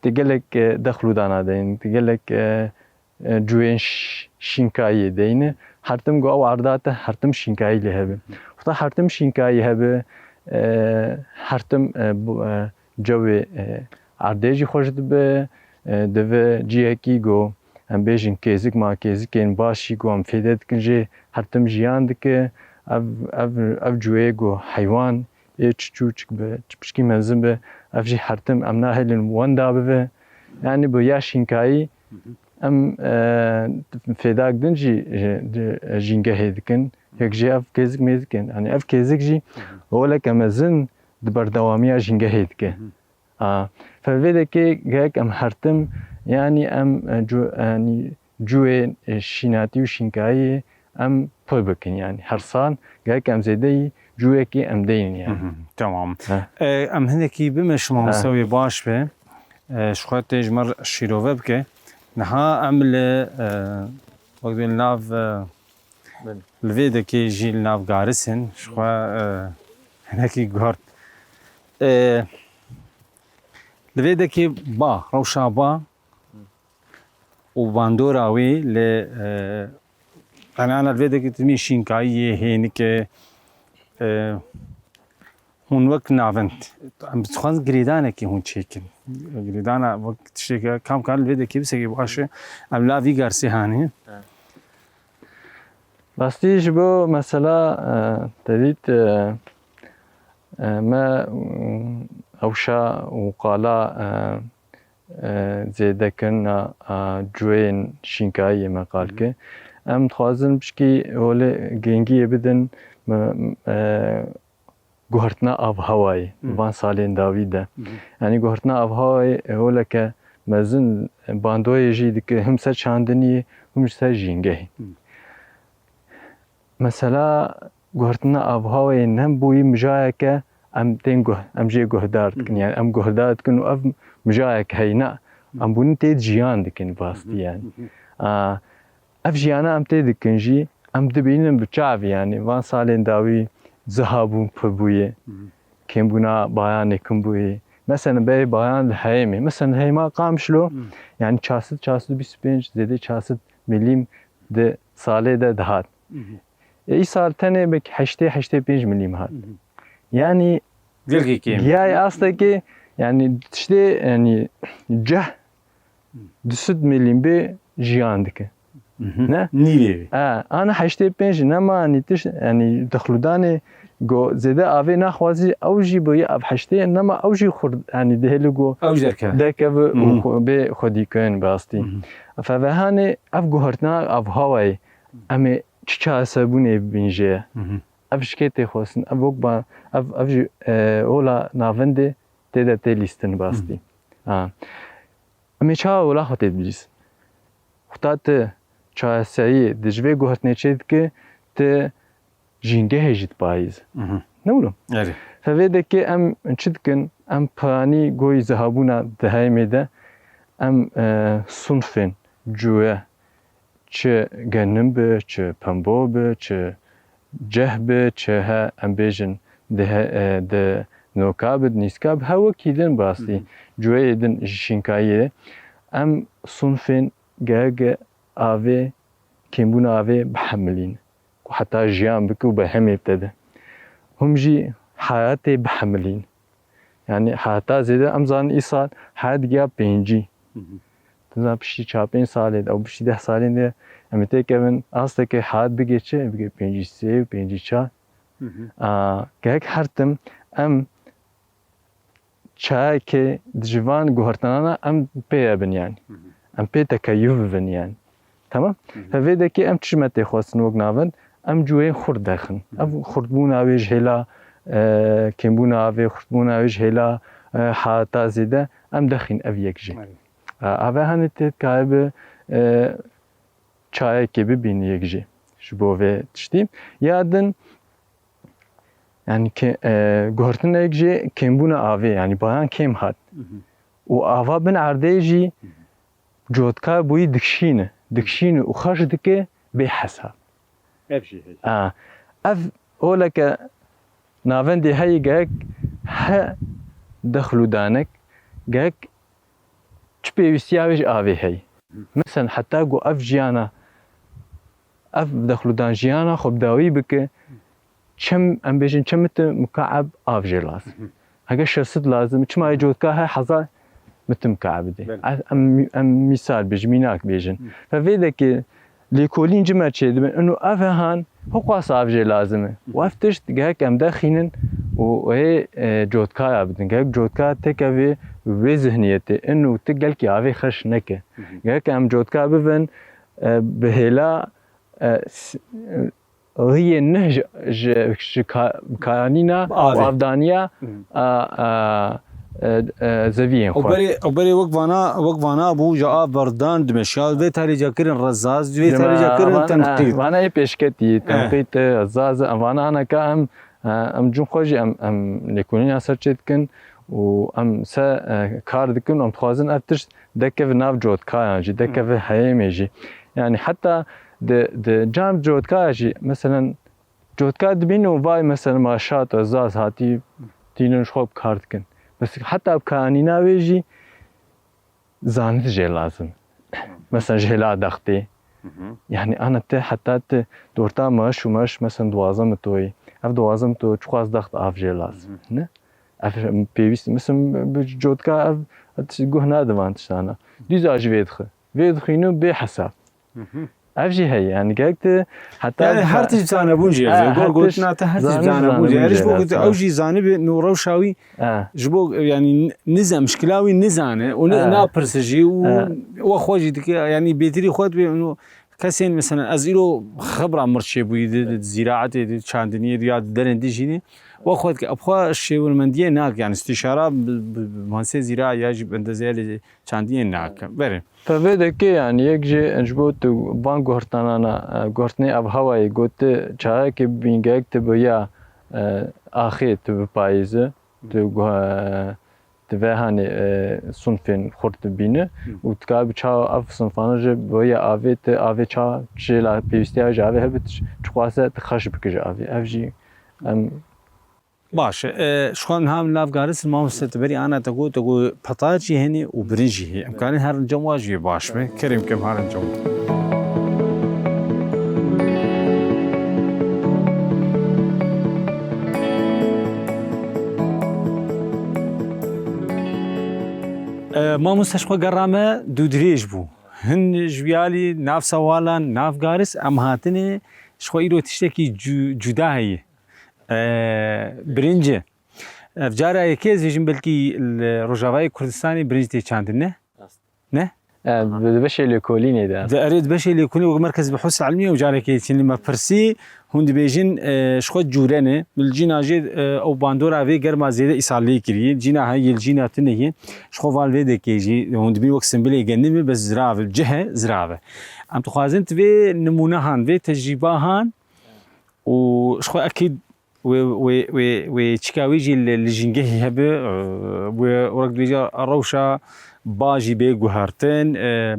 tê gelek, e, dexlûdana deyin, tê gelek, e, e, cuyên ş-, şînkayiyê deyne. Hertim ku ew erda te hertim şînkayî lê hebe. Wexta hertim şînkayî hebe, e, hertim, e, bu, e, cewê, e, erdê jî xweş dibe, e, dibe cihekî ku em bêjin kêzik ma kêzikên baş jî ku em fêde dikin jê hertim jiyan dike. Ev, ev, ev cuyê ku heywan ê çi çûçik be, çi pişkî mezin be, ev jî hertim em nahêlin wenda bibe. Yanî bi ya şînkayî em, e, fêdak din jî, e, di, e, jîngehê dikin. Yek jî ev kêzik mêzik in. Yanî ev kêzik jî roleke mezin di berdewamiya jîngehê dike. A, fe vê dekê gerek em hertim, yanî em, e, cu-, yanî cûyê, e, şînatî û şînkayiyê em pir bikin. Yanî her sal gerek em zêdeyî cûyekê em deynin yanî. Hı hı, tamam. He. E, em hinekî bimeşin, mamoste wê baş be. E, ji xwe tê ji me re şîrove bike. Niha em li, e, wek dibên li nav, e, Belê. Li vê dekê jî li nav garis in. Ji xwe, e, hinekî guhert. E, li vê dekê ba, rewşa ba û bandora wî lê, e, qenana li vê dekê timî şînkayiyê hênike, e, hûn wek navend, em dixwazin girêdanekê hûn çêkin. Girêdana wek tişteke kam kar li vê dekê bisekê baş e, em la vî garsê hanê. Rastî ji bo mesela, e, te dît, e, e, me, mm, ewşa û qala, e, e, zêdekirina, e, cuyên şînkayiyê me qal kir. Em dixwazin pişkî holê gengiyê bidin, me, e, guhertina avhewayê Hı. van salên dawî de. Hı hı. Yanî guhertina avhewayê holeke mezin bandoyê jî dike, him ser çandiniyê, him ji ser jîngehê. Hı. Mesela guhertina avhewayê ne bûyî mijayeke em tên guh-, em jê guhdar dikin. Hı hı. Yanî em guhdar dikin û ev mijayek heyna. Hı. Em bûnin tê jiyan dikin bastî Hı hı. yanî. Hı hı. A, Ev jiyana em tê dikin jî, em dibînin bi çavê, yanî van salên dawî zihabûn pir bûye, Hı hı. kêmbûna bayanê kin bûye. Mesela berê bayan li heyîmê. Mesela li heyîma Qamişlo, Hı. yanî çar sed, çar sed û bîst û pênc, zêdê çar sed milîm di salê de dihat. Hı hı. E, îsal tenê belkî heştê, heştê pênc milîm hat. Hı hı. Yanî Gelkî kêm. Giyayê astekê, yanî tiştê, yanî ceh du sed milîm bê jiyan dike. Mhm. Ne? Nîvê. E, ana heştê pênc nema, yanî tişt, yanî dixludanê go zêde avê naxwazî, ew jî bûye ev heştê, nema ew jî xurt, yanî dihêli go Ew jî derkeve. derkeve û Mhm. xwe-, bê xwedî kirin bi rastî. Mhm. Fevehanê ev guhertina avhewayê, em ê çi çareserbûnê bibîn jê? Mhm. Ev ji kê tê xwestin? Ev wek ba, ev, ev jî, e, ola navendê tê de tê lîstin bastî. Hı. Ha. Em ê çawa ola xwe tê dilîst? Xweta tu çareseriyê di ji vê guhertinê çê dike, tu jîngehê jî dipayîz. Hı hı. Ne wilo? Erê. Fe vê dekê em çi dikin? Em piranî goyî zihabûna di herêmê de em, e, sunfên cuye, çi genim bi, çi pembo bi, çi ceh bi, çi he, em bêjin, di he, e, di noka bi, di nîska bi, her wekî din bi rastî. Hı hı. Cuyeyê din ji şînkayiyê. Em sunfên gerek avê, kêmbûna avê bihemilîn. Ku heta jiyan bike û berhemê bide de. Hûn jî heyatê bihemilîn. Yanî heta zêde em zanin îsal heyat giya pêncî. Hı hı. Tu zan piştî çar pênc salê de, ew piştî deh salên de em ê têkevin, asteke heyat bigê çi? Bigê pêncî sê û pêncî çar. Hı hı. A, gerek her tim em çayekê di ji van guhertinana em pê ye bin yanî. Hı hı. Em pê tekeyuf bibin yanî. Tamam? Hı hı. Fe vê dekê em çi me tê xwestin wek navend? Em cûyên xurt derxin. Hı hı. Ev xurtbûna wê ji hêla, e, kêmbûna avê, xurtbûna wê ji hêla, e, hata zêde, em dexîn ev yek jî. Evet. E, ave hanê tê dikare bi, e, çayekê bibîn yek jî. Ji bo vê tiştî. Ya din, yanî ke-, e, guhertinek jî kêmbûna avê, yanî bayan kêm hat. Hı hı. Û ava bin erdê jî Hı hı. cotkar bûyî dikşîne, dikşîne û xerc dike bê hesab. Ev jî heye. A, ev oleke navendê heye gerek he dexl û danek, gerek çi pêwîstiya wê ji avê heye. Mesela heta ku ev jiyana, ev dexludan jiyana xwe bi dawî bike, çem, em bêjin çem mitir mukaeb av jê lazim. Heke şeş sed lazim, çima yê cotka he hezar mitir mukaeb dê. Belê. Em, em mîsal bêjin, mînak bêjin. Fe vê dekê lêkolîn cime çêdibin, ino ev he han, hiqas av jê lazim e. Û ev tişt gerek em derxînin û hê, e, cotkaya bidin. Gerek cotka têkevê wê zihniyetê, ino tu gelkî avê xerc neke. Gerek em cotka bibin, e, bi hêla, e, s-, riyê neh ji, ji, ji ka-, kanîna Avê. û avdaniya, Hı. a, a, e, e, zeviyên Ew xwe. berê, ew berê wek vana, wek vana bû, ji av berdan dimeşiya, vê tarî ca kirin rezaz, vê Dema tarî ca kirin van-, tenqîd. eh, vana yê pêşketî, Eh. tenqîd, eh, rezaz, em vana aneka em, eh, em cûn xwe jî em, em lêkolîna ser çê dikin û em se, eh, kar dikin û em dixwazin ev tişt dekeve nav cotkayan jî, dekeve heyêmê jî. Yani heta di, di cam cotkaya jî, meselen, cotka dibînin û vay, meselen, ma şat, zaz hatî tînin ji xwe bi kar dikin. Bes heta bi kanîna wê jî zanît jê lazim. Mesela ji hêla dextê. Hı hı. Yani ana te heta te dorta meş û meş, mesela duwazdeh mitoyî. Ev duwazdeh mito çiqas dext av jê lazim. Hı hı. Ne? Ev pêwîst, mesela bi cotka ev, ev tişt guh nade van tiştana. Dîza jî vê dixe. Vê dixîne bê hesab. Hı hı. Ev jî heye, yani gerek te heta Yani her tişt zanebûn jî, Ha, gor her tişt gotina te her tişt zanî, zanebûn jî. zanebûn Yani ji jî bo ku lazim. ew jî zanîbê no rewşa wî, Ha. ji bo yani nize, mişkila wî nizane û ni-, Ha. napirse jî û Ha. we xwe jî dike, yani bêtirî xwe dibê û kesên mesela ez îro xebra mir çêbûyî di, di zîraetê di çandiniyê di ya di derên dijînê we xwe dike. Ev xwe şêwirmendiyê nak, yani istîşara bi, bi, bi muhendisê zîra ya jî bi endezeyê lê çandiyê nake. Berê. Te vê dekê, yani yek jî ji bo tu van guhertanana, e, guhertinê ev hewayê got tu çayekê bingek tu bi ya, e, axê tu bi payîze, tu guhe-, tu vê hanê, e, sunfên xurt dibîne Hı. û tu ka bi çawa ev sunfana jî bi ya avê tu avê ça çêla pêwîstiya ji avê hebe tu çiqas e tu xerc bike ji avê. Ev jî em Baş e. E, ji xwe niha min nav garis mamoste te berî ana te got, te got petar jî hene û birinc jî heye. Em karin herin cem wa jî baş be. Kerem kem herin cem. E, mamoste ji xwe gerra me dûdirêj bû. Hin ji wî alî nav sewalan, nav garis em hatine ji xwe îro tiştekî cu-, cuda heye. E, birinci. Ev cara yekê ez dibêjim belkî li Rojavayê Kurdistanê birinc tê çandin, ne? Rast. Ne? E, bi beşê lêkolînê de. Di, erê, di beşê lêkolînê wek merkez bihûs ilmî û carekê çînî me pirsî, hûn dibêjin, e, ji xwe cûre ne. Li cîna jê, e, ew bandora vê germa zêde îsal lê kiriye. Cîna heye, li cîna tune ye. Ji xwe val vê dekê jî, hûn dibîn wek simbilê genimê, bes zirav e, cih e, zirav e. Em dixwazin tu vê nimûnehan, vê tecrîbahan û ji xwe ekîd wê, wê, wê, wê çika wê jî li, li jîngehî hebe, e, wê wek dibêje rewşa ba jî bê guhertin, e,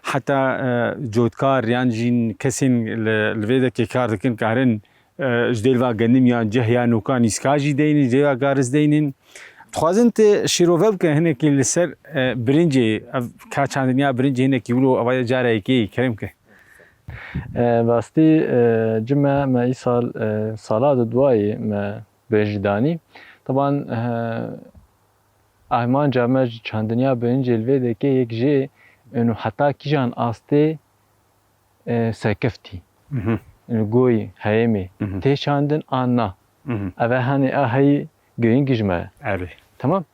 heta, e, cotkar yan jî kesên li, li vê dekê kar dikin, karin, e, ji dêlva genim yan ceh ya nûka nîska jî deynin, ji dêva garis deynin. Dixwazin tu şîrove bike hinekî li ser, e, birincê, ev ka çandiniya birincê hinekî wilo eva cara yekê kerem ke. E, rastî, e, cime me îsal, e, sala di duayê me bêjî danî. Taban, e, armanca me ji çandiniya birincê li vê dekê yek jê û heta kîjan astê, e, serkeftî. Mhm. Û goyî, heyemê, Mhm. tê çandin an na. Mhm. Ev e hanê a heyî girîng ji me. Erê. Tamam.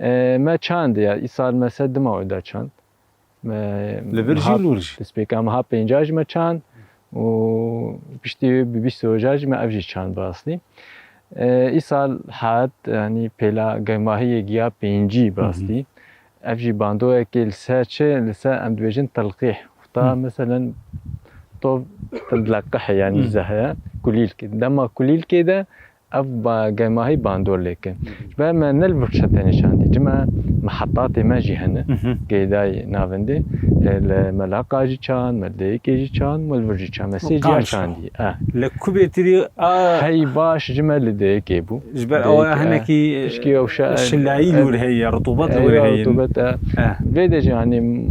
E, me çand ya, îsal me se dima wê da çand. Me Li vir jî niha û li wir jî. Destpêka meha pênca jî me çand û piştî wê bi bîst roja jî me ev jî çand bi rastî. E, îsal hat, yanî pêla germahiyê giya pêncî bi Hı hı. rastî. Ev jî bandoreke li ser çi, li ser em dibêjin telqîh. Wexta Hı. meselen tov dileqihê, yanî Hı. zehre, kulîlkê. Dema kulîlkê de ev ba-, germahî bandor lê kin. Ji ber me ne li vir çe tenê çandî. Cime mehetatê me jî hene. Hı hı. Geydayê navendê. E, li Melaqa jî çand, me li Deyikê jî çand, me li vir jî çand. Me sê ciya çandî. E. Li ku bêtirî a Hey baş cime li Deyikê bû. Ji ber Deyik, ewa e, hinekî, pişkî ew şe-, şilayî e, li wir heye, rutubet li wir heye. Rutubet, e. E. Vê de jî, hani,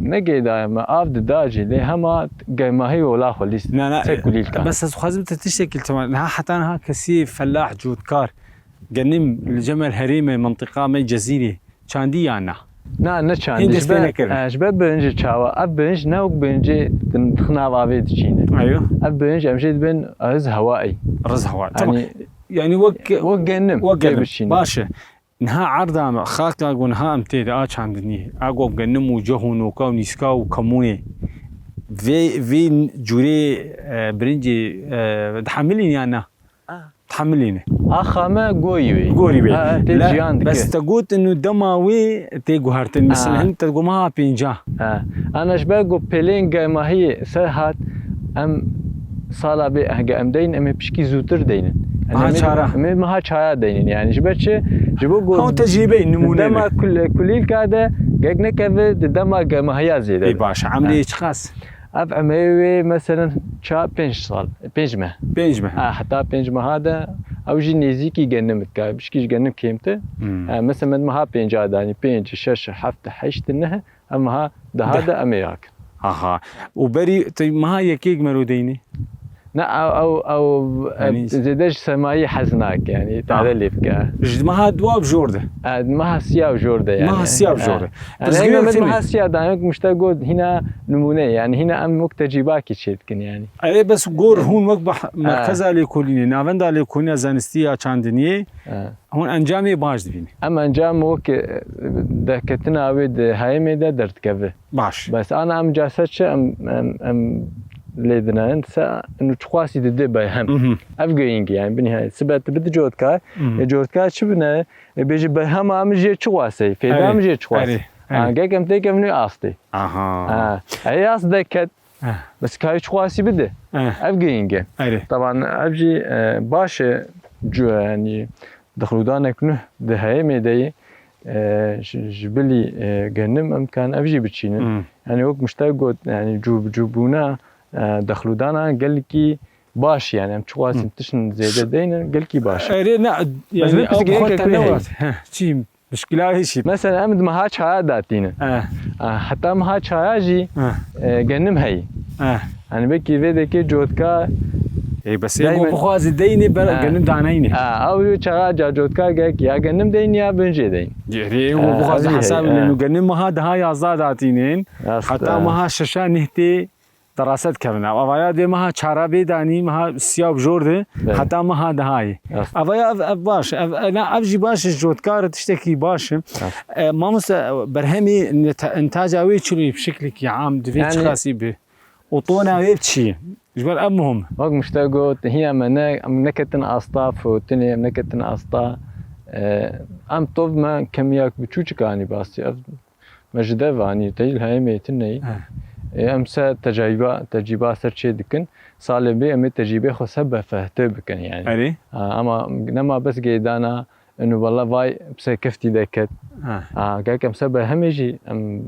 Ne geydaye me, av dida jî, lê hema gemahî ola xwe lîst. Na, na, Çek kulîlkan. Bes ez dixwazim te tiştekî li temam. Niha heta niha kesî felah, cûtkar, genim li cem el herêmê, mintiqa me Cezîrê çandî ya na? Na, ne çandî. Hîn dest pê nekirine. E, ji ber birinci çawa? Ev birinci ne wek birinci din nav avê diçîne. Ayo. Ev birinci em jê dibin riz hewayî. Riz hewa. Tamam. Yanî, yanî wek, wek genim wek tê genim. Biçîne. Baş e. Niha erda me, xaka ku niha em tê de a çandinî, a ku genim û ceh û noka û nîska û kemûnê vê, vê cûrê, e, birincê, e, dihemilîn ya na? Ah. Dihemilîne. Axa me gorî wê. Gorî wê. Ha, tê ciyan dike. Bes te got inu dema wê tê guhertin. Mesela Ha. hin te got meha pênca. Ha. Ana ji ber ku pêlên gemahiyê ser hat, em sala bê hege em deyn, em ê pişkî zûtir deynin. Meha çara. Em ê meha çara deynin. Yani ji ber çi? Ji bo ku Haw tecrübe, nimûne dema ne? Kul-, kulîlka de gek nekeve di dema gemahiya zêde. Ê be. Baş. Emrê çiqas? Ev emrê wê meselen ça pênc sal, pênc meh. Pênc meh. Ha, heta pênc meha de ew jî nêzîkî genim dike. Pişkî ji genim kêmtir. Hmm. Ha, mesela me meha pênca danî, pênc, şeş, heft, heşt, neh, em meha deha de em ê yakin. Aha. Û berî tu meha yekê mero deynî? Ne, ew, ew, ew, Yanî zêde ji sermayê hez nake, yani, tare lê bike. Ji meha dua bi jor de. E, meha siya bi jor de, yani. Meha siya bi jor de. E, yani, Pirsgirêk me tune. Meha siya danî, wek mişte got, hîna nimûne, yani, hîna em wek tecrîbakî çê dikin, yani. Erê, bes gor hûn wek bah-, merkeza lêkolînê, navenda lêkolîna zanistî ya çandiniyê, E. Hûn encamê baş dibînin. Em encam wek, e, derketina wê di heyemê de derdikeve. Baş. Bes ana em case çi em, em, em lê dinerin, se inu çiqasî dide berhem. Mhm. Ev girîng e, yani, bi nihayet. Sibe tu bidi cotkar, Mhm. e, cotkar çi bine? E, bêjî berhema min jê çi xwase, fêda Erê, min jê çi xwase. Erê, erê. Ha, gek em têkevin wê astê. Aha. Ha, ey ast deket, Eh. Bes kayê çiqasî bide. Eh. Ev girîng e. Erê. Taban ev jî, e, baş e, cu-, yani, dexlûdanek nuh di heyemê de ye, e, ji, ji bilî, e, genim em kan ev jî biçînin. Hmm. Yani, wek mişte got, yani, cû bi cû bûna, e, dexlûdana gelkî baş, yani, em çiqasî Hmm. tiştin zêde deynin, gelkî baş. Erê, ne, Bes yani, min ew pirsgirêkek xwe te wê ne heye. Wat. Heh, çî? Muşkila wê çi? Mesela em di meha çaya datînin. Eh. Ah, heta meha çaya jî, Eh. e, genim heye. Eh. Yani belkî vê dekê cotka Ê, bes ê Daymen- ku bixwaze deynê ber Eh. genim daneyne. Ah, ew çaxa ca cotka gek ya genim deyn ya bincê deyn. Ê, ê, ku Eh, bixwaze ew hesabê heye, lê eh. Genim meha deha yazda datînin. Rast, Heta eh. meha şeşa neh tê derasa dikevin. Ev avaya dê meha çara bê danî, meha siya bi jor de, Evet. heta meha dehayê. Evet. Avaya ev, ev baş, ev, ev, na, ev jî baş e, cotkar tiştekî baş e. Evet. E, mamoste, berhemê neta-, intaca wê çi lê bi şeklekî am divê Yani çiqasî bi? Û tona wê bi çi? Ji ber ev muhim. Wek mişte got, hiya me ne, em neketin asta firotinê, em neketin asta, e, em tov me kemiyak biçûçik anî bastî. Ev Me ji dev anî, te yî li heyemê tune yî. He. Ê, em se tecrîba, tecrîba ser çê dikin. Salê bê em ê tecrîbê xwe se befehtir bikin yani. Erê. Ha, ama nema bes geydana, inu wela vay bi serkeftî deket. He. Ha, gerek em se berhemê jî em,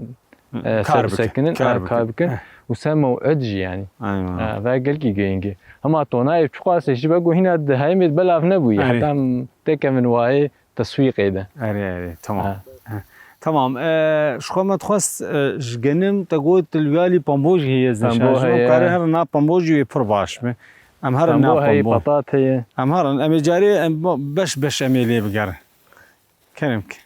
Hı, e, kar se bikin. bisekinin, Kar e, kar bikin. bikin. He. Û se mew'id jî yani. Aynen. E, ve gelkî girîng e. Hema tonayê çiqas e, ji be ku hîna di heyemê belav nebûye. Erê. Heta em têkevin wayê teswîqê de. Erê, erê, tamam. Ha. Ha. Tamam, e, ji xwe me dixwest, e, ji genim te got li wî alî pambojî heye ez Pambo dişa. Ji heye. Kare herin na pambojî wê pir baş be. Em herin na Pambo heye, pambo. Patat heye. Em herin, em ê carê em bo-, beş beş em ê lê bigerin. Kerem ki.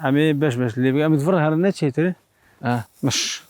Em ê beş beş lê bigerin. Em ê di vir herin ne çêtir e? Ha. Miş.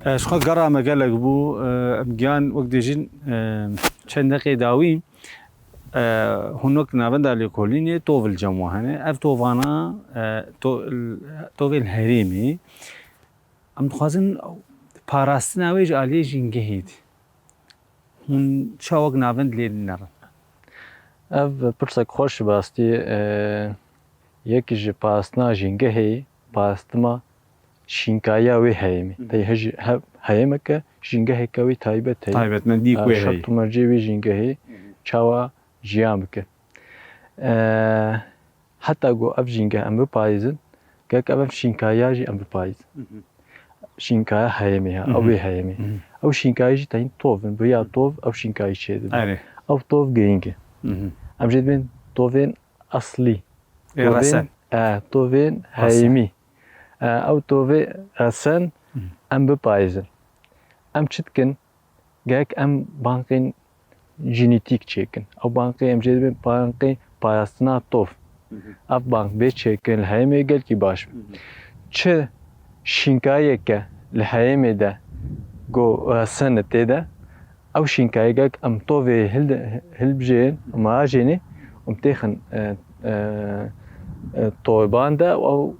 E, ji xwe gera me gelek bû. E, em giyan, wek dêjin, e, çend deqê dawî, e, hûn wek navenda lêkolînê tov li cem we hene. Ev tovana, e, to-, tovên herêmê. Em dixwazin parastina wê ji aliyê jîngehê de. Hûn çawa wek navend lê nerin? Ev pirsek xweş bi rastî, e, Yek ji parastina jîngehê, parastina şînkayiya wê heyêmê. Hı hı. Tey he-, he-, heyêmeke jîngeheke wê taybet heye. Taybetmendî ku wê heye. Şert û mercê wê jîngehê çawa jiyan bike. E, heta ku ev jîngeh em biparêzin, gerek ev, ev şînkayiya jî em biparêzin. Hı hı. Şînkaya heyêmê ha, Hı hı. ew ê heyêmê. Hı hı. Ew şînkayî jî teyîn tov in, bi ya tov ew şînkayî çêdibe. Erê. Ew tov girîng e. Hı hı. Em jê dibên tovên eslî. Ê, tovên, resen. E, tovên Resen. heyîmî. E, ew tovê resen Hı. em biparêzin. Em çi dikin? Gerek em banqên jînîtîk çêkin. Ew banqê em jê dibên banqê parastina tov. Hı hı. Ev bank bê çêkin li heyîmê gelkî baş be. Hı hı. Çi şînkayeke li heyîmê de ku resen e tê de, ew şînkayê gerek em tovê hilde-, hilbijêrin, em ajênê, em têxin, e, e, e, torban de û ew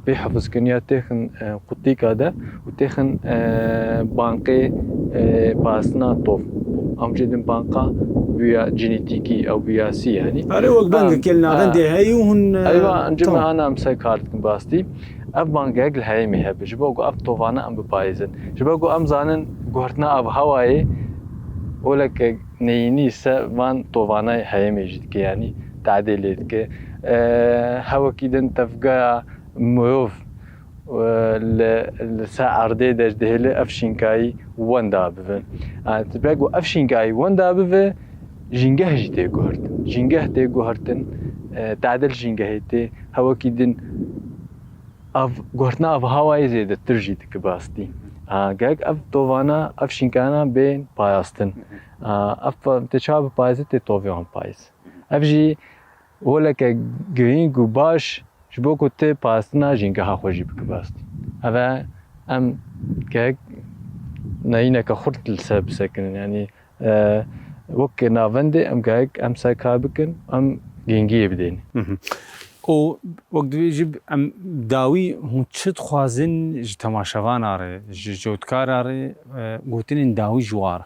bê hifzkirin ya têxin, e, qutîka de û têxin, e, banqê, e, parastina tov. Em jê din banqa bûya cînîtîkî ew bûyasî yanî. Erê, wek bangekê li navendê heye û hûn, e, Eywa, em cim tamam. ana em ser kar dikin bastî. Ev bangek li heyîmê hebe. Ji bo ku ev tovana em biparêzin. Ji bo ku em zanin guhertina avhewayê oleke neyînî ser van tovana heyîmê jî dike, yanî tadê lê dike. E, hewekî din tevgeya mirov, e, li, li ser erdê de ji dihêle ev şînkayî wenda bive. E, ji bo ku ev şînkayî wenda bive, jîngeh jî tê guhertin. Jîngeh tê guhertin, e, tadê li jîngehê tê. Hewekî din av, guhertina avhewayê zêdetir jî dike bastî. A, gerek ev tovana, ev şînkana bên parastin. A, ev pa-, tê çawa biparêze, tê tovê wan parêz. Ev jî holeke girîng û baş ji bo ku tê parastina jîngeha xwe jî bike bastî. Ev e em gerek neyîneke xurt li ser bisekinin. Yanî, e, wek navendê em gerek em ser kar bikin, em gingiyê bidêne. Hı hı. Û wek dibêjî em dawî hûn çi dixwazin ji temaşevana re, ji cotkara re, e, gotinên dawî ji wa re?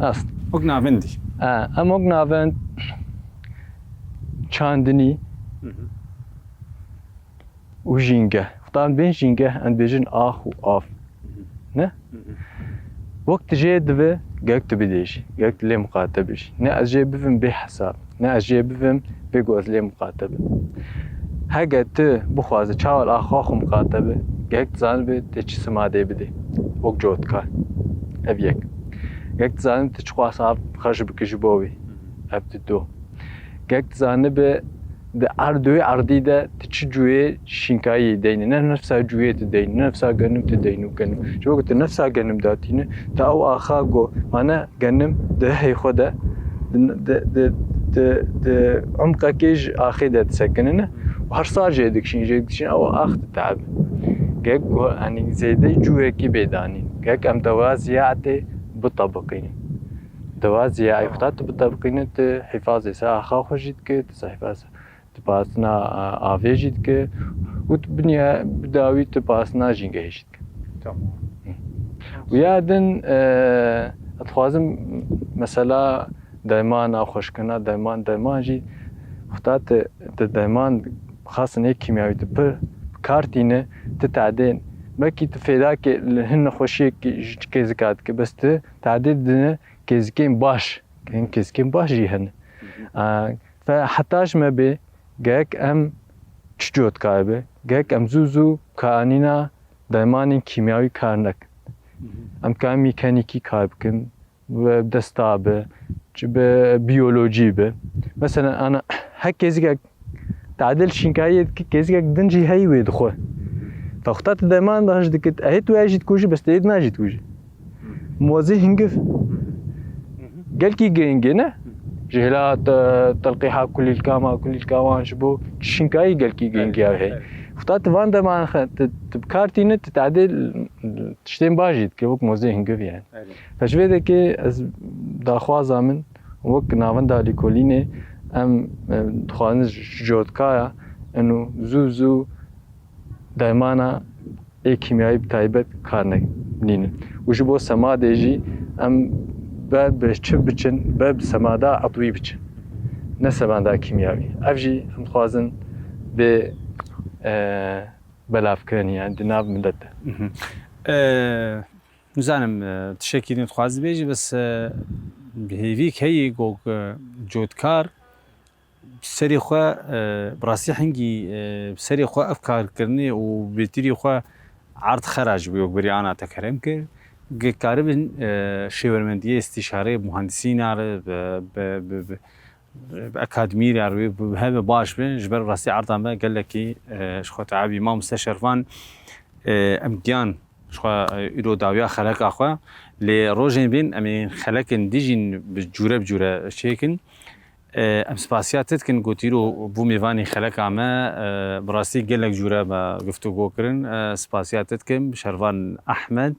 Rast. Wek navendî. E, em wek navend çandinî Hı hı. û jîngeh. Wexta em dibên jîngeh, em dibêjin ax û av. Ne? Hı hı. Wek tu jê dibe, gerek tu bidêjî, gerek tu lê miqate bijî. Ne ez jê bibim bê hesab, ne ez jê bibim bê ku ez lê miqate bim. Hege tu bixwaze çawa li axa xwe miqate be, gerek tu zanibe tê çi simadê bidê. Wek cotkar. Ev yek. Gerek tu zanibe tu çiqas av xerc bike ji bo wî. Ev di do. Gerek tu zanibe di erd, di wê erdî de tu çi cuyê şînkayî deyne. Ne nefsa cuyê tu deyne, ne nefsa genim tu deyne û genim. Ji bo ku tu nefsa genim datîne, tu ew axa ku, mane genim di rihê xwe de, di, di, di, di, di umqekê ji axê de disekinine û her sar jê dikişîn, jê dikişîn, ew ax dite'ebe. Gerek ku, yanî zêde cuyekî bê danîn. Gerek em dewa ziyatê bitebiqînin. Dewa ziyayê xwe tu bitebiqîne, tu hîfazê ser axa xwe jî dike, tu ser hîfaz, tu parastina, a, avê jî dike û tu bi niha-, bi dawî tu parastina jîngehê jî dike. Tamam. Hı. Û ya din, e, ez dixwazim mesela dermana, xweşkirina derman, derman jî xwe tu, tu derman xasin ê kîmyawî tu pir bi kar tîne, tu tadên, belkî tu fêdakê li hin nexweşiyekî ji kêzika dike, bes tu tadê didine kêzikên baş, hin kêzikên baş jî hene. A, fe heta ji me bê, gerek em çi cotkar be, gerek em zû zû karanîna dermanên kîmyawî kar nekin. Em dikarin mîkanîkî kar bikin, bi desta be, çi bi biyolojî be. Mesela, ana, her kêzikek tadil şînkayiyê dike, kêzikek din jî heyî wê dixwe. Wexta tu derman daş dikit, ehê tu wê jî dikujî, bes tu ê din jî dikujî. Mozê hingiv. Gelkî girîngê ne? Ji hêla te-, telqîha kulîlka ma, kulîlka wan ji bo şînkayî gelkî girîngî ew heye. Wexta tu van derman xe-, tu, tu bi kar tîne, tu tadê tiştên baş jî dike, wek mozê hingiv yani. Fe ji vê dekê ez daxwaza min wek navenda lîkolînê em, e, dixwazin ji cotkaya eno zû zû dermana ê kîmyayî bi taybet kar ne-, nînin. Û ji bo semadê jî em ber bi çi biçin, ber bi semada etwî biçin. Ne semada kîmyawî. Ev jî em dixwazin bê e, belavkirinî, yani di nav milet de. Mhm. E, nizanim, e, tiştekî din dixwazî bêjî, bes, e, hêvîk heyî ku, e, cotkar serê xwe, e, bi rastî hingî, e, serê xwe ev karkirinê û bêtirî xwe erd xera ji bo yekberî ana te kerem kir. Ge karibin, e, şêwermendiyê îstîşarê muhandisîna re bi, bi, bi, bi, bi akademî re wê bi heve baş bin, ji ber rastî erda me gelekî, e, ji xwe teabî. Mamoste Şervan, e, em giyan ji xwe, e, îro dawiya xeleka xwe, lê rojên bin em ên xelekên dijîn bi cûre bi cûre çêkin. E, em spasiya te dikin ku tîro bû mêvanî xeleka me, e, bi rastî gelek cûre me guftûgo kirin. E, spasiya te dikim Şervan Ehmed,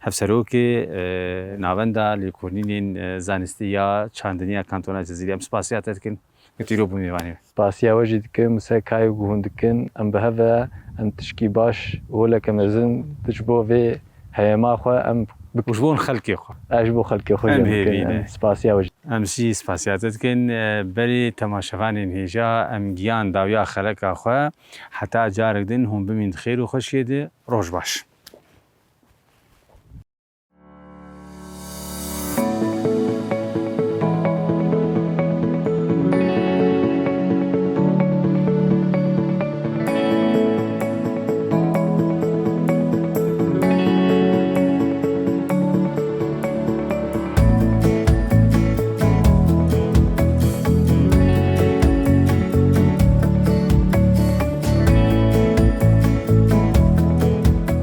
hevserokê, e, Navenda Lêkolînên, e, Zanistî ya Çandiniya Kantona Cizîrê. Em spasiya te dikin ku tîro bû mêvanî me. Spasiya we jî dikim, wisa kayê ku hûn dikin, em bi hev ve, em tişkî baş, holeke mezin, ji bo vê heyema xwe, em bik- Û ji bo xelkê xwe. Ev ji bo xelkê xwe Em jî em hêvî dikin, ne. Em spasiya we jî. Em jî spasiya te dikin, e, berî temaşevanên hêja, em giyan dawiya xeleka xwe, heta carek din hûn bimîn di xêr û xweşiyê de, roj baş.